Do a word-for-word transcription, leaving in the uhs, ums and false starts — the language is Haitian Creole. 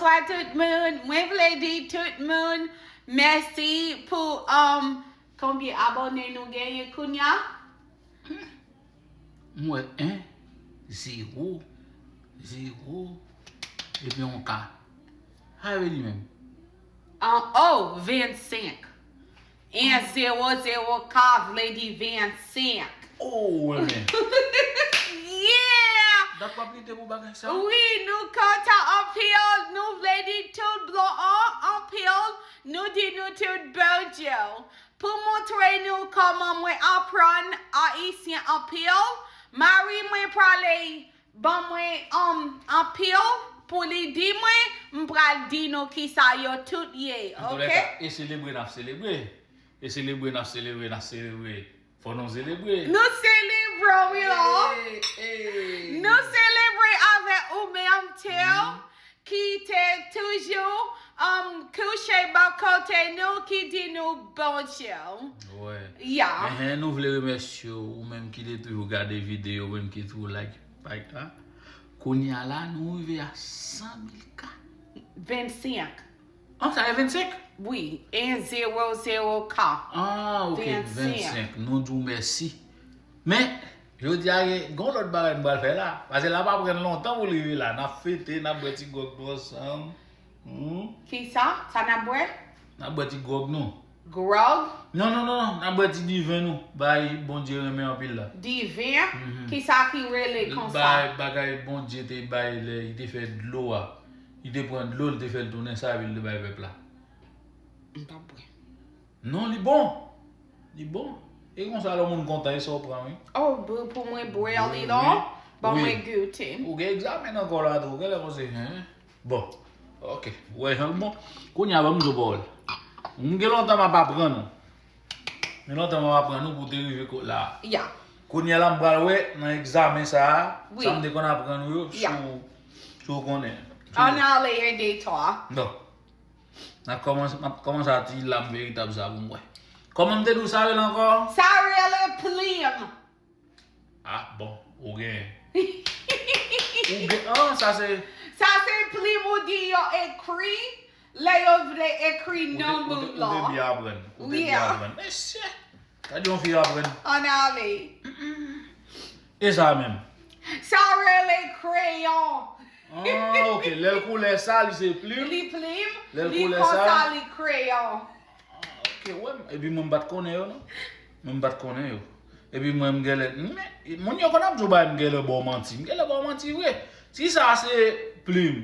Bonswa tout moun. Mwen vle di tout moun mèsi pou um, konbyen abòne nou genyen kounya? M wè en, zewo, zewo, epi yon ka. Sa vle di menm? An o, vennsenk. En zewo zewo ka vle di vennsenk. Oh, wè men. Yeah! Dat w ap lite pou bagay sa? Wi, nou kontan anpil. Nou vle di tout blan an anpil. Nou di nou tout bonjou. Pou montre nou kòman mwen aprann ayisyen anpil, mari mwen prale ban mwen um, anpil pou li di mwen, m pral di nou kisa yo tout ye, Antoulèka, oke? E selebre n ap selebre. E selebre n ap selebre, n ap selebre. Fò nou selebre. Nou selebre, wi, la. Hey, hey. Nou selebre avèk ou menm tou, ki te toujou um, kouche bò kote nou, ki di nou bonjou. Wè. Ya. Enhen, nou vle remèsye w, ou menm ki te toujou gade videyo, ou menm ki toujou like paj la. Kounye a la, nou rive a san mil ka. Vennsenk. An, sa e vennsenk? Wi, en zewo zewo ka. Ah, ok, Vennsenk. vennsenk. Nou di w mèsi. Men, jodi a, gen yon lòt bagay nou pral fè la. Paske la pa pran lontan pou l rive la. N ap fete, n ap bwè ti gwòg nou ansanm. Hmm? Kisa? Sa n ap bwè? N ap bwè ti gwòg nou. Gròg? Non, non, non, non. N ap bwè ti diven nou. Bay Bondye renmen anpil la. Diven? Kisa ki rele konsa? Bay bagay Bondye te bay lè li te fè dlo a. Li te pran dlo, li te fè l tounen sa, epi l te bay pèp la. M pa bwè. Non, li bon. Li bon. E konsa lè moun kontan, e sa w pran, wi. Oh, bro, pou mwen bwè li Wi, la, wi. ban Wi. mwen goute. Ou gen egzamen nan kò la tou, genlè konse, hen? Bon, ok. Ou wè jan l bon. Kounye a, ban m di w pawòl. M gen lontan m ap aprann ou. Gen lontan m ap aprann ou pou w te rive kot la. Ya. Kounye a la, m pral wè nan egzamen sa a, Wi. Sa m te konn aprann ou yo, si Ya. w si w konnen. Ann ale ede twa. Non. N ap kòmanse, m ap kòmanse a ti lam veritab sa pou m wè. Kòman m te di w sa rele ankò? Sa rele plim. Ah, bon, ou gen. Ou gen, ah, sa se. Sa se plim ou di yo ekri, lè yo vle ekri Ou te- non ou te- moun ou te lan. byen aprann. Ou te Wi, byen a. Aprann. Mesye, gade yon fi aprann. Ann ale. E sa menm. Sa rele kreyon. Ah, ok. Lè l koulè sa, li se plim. Li plim, Lè l li koulè konsa sa. Li kreyon. Ok, wè m. Epi mwen m pa t konnen yo, non. Mwen m pa t konnen yo. Epi mwen m genlè. Men, moun yo konn ap di w bagay m genlè ba w manti. M genlè ba w manti vre. Si sa se plim,